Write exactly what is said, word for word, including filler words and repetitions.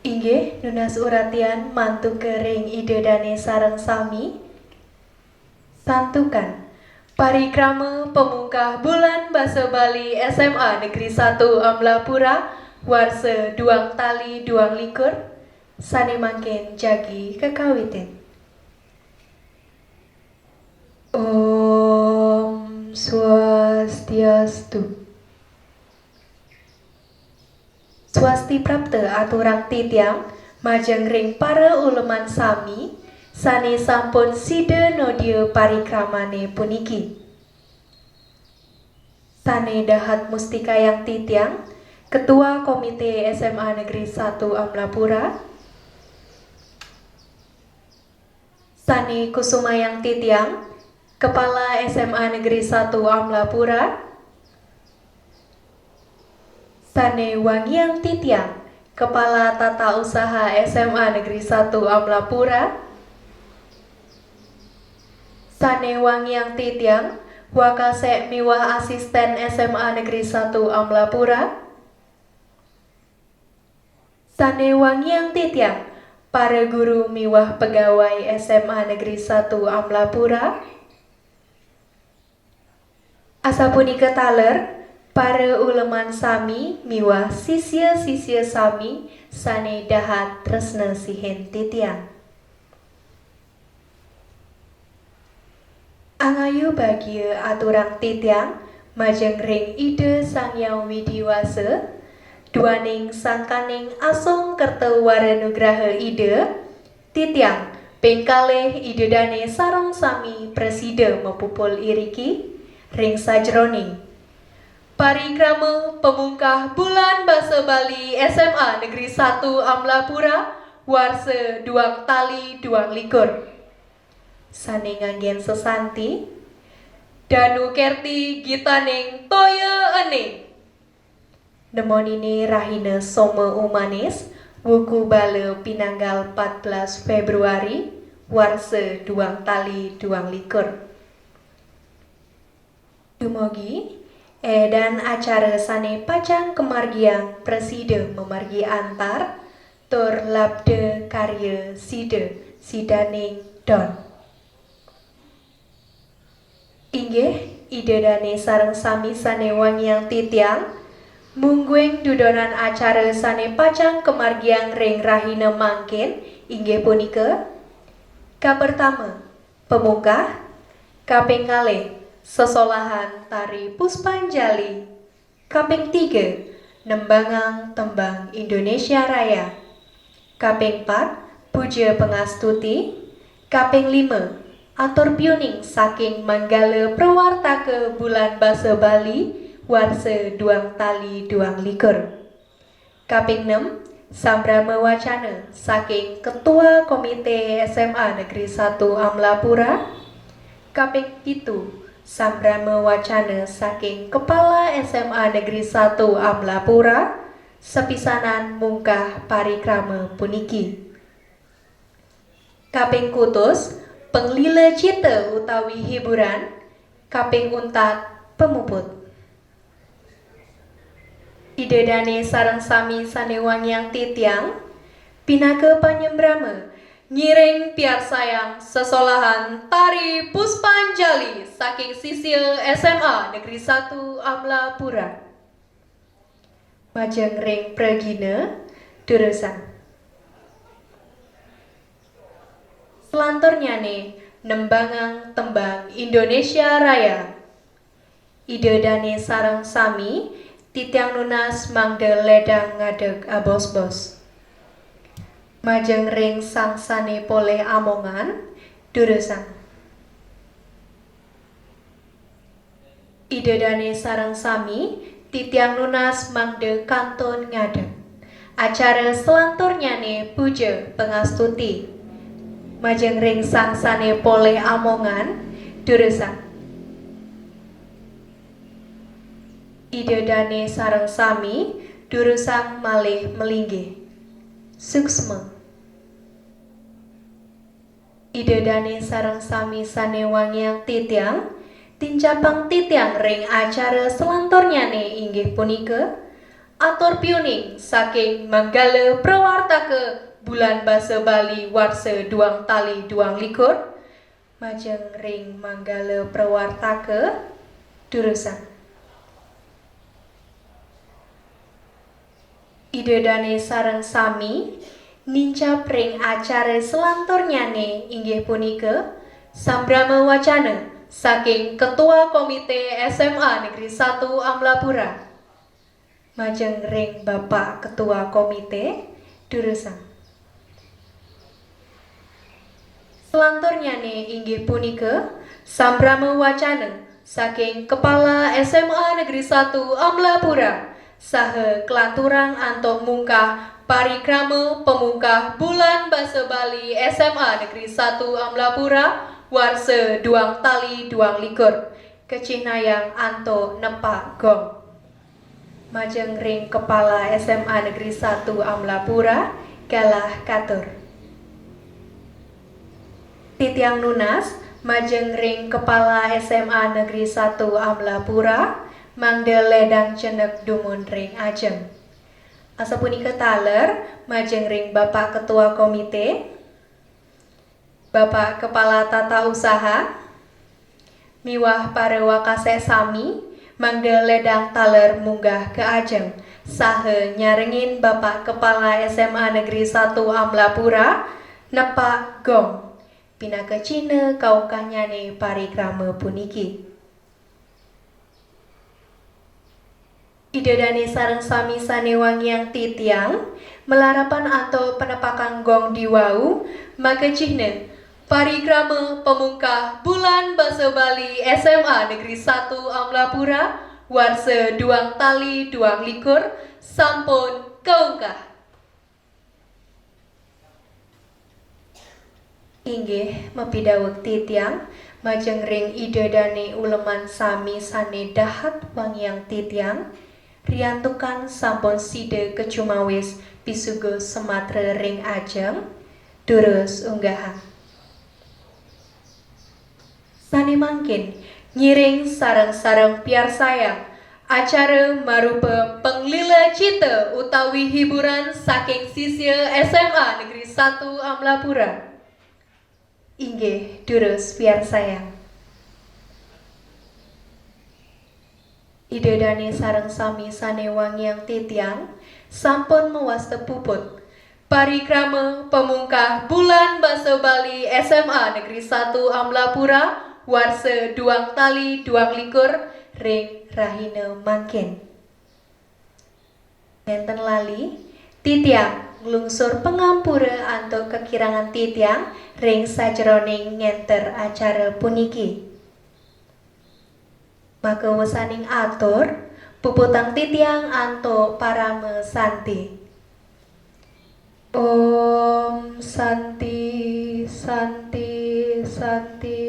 Inggih, nunas uratian mantuka ring Ida Dane sareng sami. Santukan. Parikrama pamungkah Bulan Basa Bali S M A Negeri satu Amlapura, warsa duang tali duang likur, sane mangkin jagi kakawitin. Om Swastiastu. Swasti prapta aturang titiang majeng ring para uleman sami sane sampun sida nodia parikramane puniki. Sane dahat mustikayang titiang, Ketua Komite S M A Negeri satu Amlapura. Sane kusumayang titiang, Kepala S M A Negeri satu Amlapura. Sane wangiang titiang, Kepala Tata Usaha S M A Negeri satu Amlapura. Sane wangiang titiang, Wakasek miwah Asisten S M A Negeri satu Amlapura. Sane wangiang titiang, para guru miwah pegawai S M A Negeri satu Amlapura. Asapunika taler, para uleman sami miwah sisia-sisia sami sane dahat tresna sihin titiang. Angayu bagia aturang titiang majeng ring Ida Sang Hyang Widi Wasa, duaning sangkaning asung kerta wara nugraha Ida, titiang ping kalih Ida Dane sareng sami prasida mapupul iriki ring sajeroning parikrama pamungkah Bulan Basa Bali S M A Negeri satu Amlapura, warsa duang tali duang likur. Sane nganggen sesanti, Danu Kerti Gitaning Toya Ening. Nemonine rahina Soma Umanis, wuku bala pinanggal empat belas Februari, warsa duang tali duang likur. Dumugi, edan acara sane pacang kamargiang prasida mamargi antar tur labda karya sida sidaning don. Inggih, Ida Dane sareng sami sane wangiang titiang, mungguing dudonan acara sane pacang kamargiang ring rahina mangkin, inggih punika, kapertama, pamungkah, kaping kalih, sesolahan tari Puspanjali, kaping tiga, nembangang tembang Indonesia Raya, kaping pat, puja pangastuti, kaping lima, atur piuning saking Manggala Prawartaka Bulan Basa Bali, warsa duang tali duang likur. Kaping nem, sambrama wacana saking Ketua Komite S M A Negeri satu Amlapura. Kaping pitu, sambrama wacana saking Kepala S M A Negeri satu Amlapura, sapisanan mungkah parikrama puniki. Kaping kutus, panglila cita utawi hiburan, kaping untat, pamuput. Ida Dane sareng sami sane wangiang titiang, pinaka panyembrama, ngiring piarsayang sesolahan tari Puspanjali saking sisia S M A Negeri satu Amlapura. Majeng ring pragina, durusang. Selanturnyane nembangang tembang Indonesia Raya. Ida Dane sareng sami, titiang nunas mangda ledang ngadeg abos-bos. Majeng ring sang sane polih amongan, durusang. Ida Dane sareng sami, titiang nunas mangda kantun ngadeg. Acara selanturnyane puja pangastuti. Majeng ring sang sane polih amongan, durusang. Ida Dane sareng sami, durusang malih malinggih. Suksma. Ida Dane sareng sami sane wangiang titiang, tincapang titiang ring acara selanturnyane inggih punika, Atur piuning saking Manggala Prawartaka Bulan Basa Bali warsa duang tali duang likur, majeng ring Manggala Prawartaka, durusang. Ida dane sareng sami nincap ring acara selanturnyane, inggih punika sambrama wacana saking Ketua Komite S M A Negeri Satu Amlapura. Majeng ring Bapak Ketua Komite, durusang. Selanturnyane inggih punika sambrama wacana saking Kepala S M A Negeri Satu Amlapura saha klanturang antuk mungkah parikrama pamungkah Bulan Basa Bali S M A Negeri Satu Amlapura warsa duang tali duang likur, kacihnayang antuk nepak gong. Majeng ring Kepala S M A Negeri Satu Amlapura, galah katur. Titiang nunas majeng ring Kepala S M A Negeri Satu Amlapura, mangda ledang jenek dumun ring ajeng. Asapunika taler majeng ring Bapak Ketua Komite, Bapak Kepala Tata Usaha, miwah para wakasek sami, mangda ledang taler munggah ka ajeng saha nyarengin Bapak Kepala S M A Negeri Satu Amlapura nepak gong, pinaka cihna kaungkahnyane parikrama puniki. Ida dane sareng sami sane wangiang titiang, malarapan antuk panepakan gong diwau, maka cihna parikrama pamungkah Bulan Basa Bali S M A Negeri Satu Amlapura, warsa duang tali duang likur, sampun kaungkah. Inggih, mapidaweg titiang, majeng ring Ida dane uleman sami sane dahat wangiang titiang, riantukan sampun sida kacumawis pisuguh sematra ring ajeng, durus unggahang. Sane mangkin, ngiring sareng-sareng piarsayang acara marupa panglila cita utawi hiburan saking sisya S M A Negeri Satu Amlapura. Inggih, durus piarsayang. Ida dane sareng sami sane wangiang titiang, sampun mawasta puput parikrama pamungkah Bulan Basa Bali S M A Negeri Satu Amlapura, warsa duang tali duang likur ring rahina mangkin. Nenten lali, titiang nglungsur pangampura antuk kakirangan titiang ring sajeroning ngenter acara puniki. Maka wesaning atur, puputang titiang antuk parama santi. Om Santi, Santi, Santi.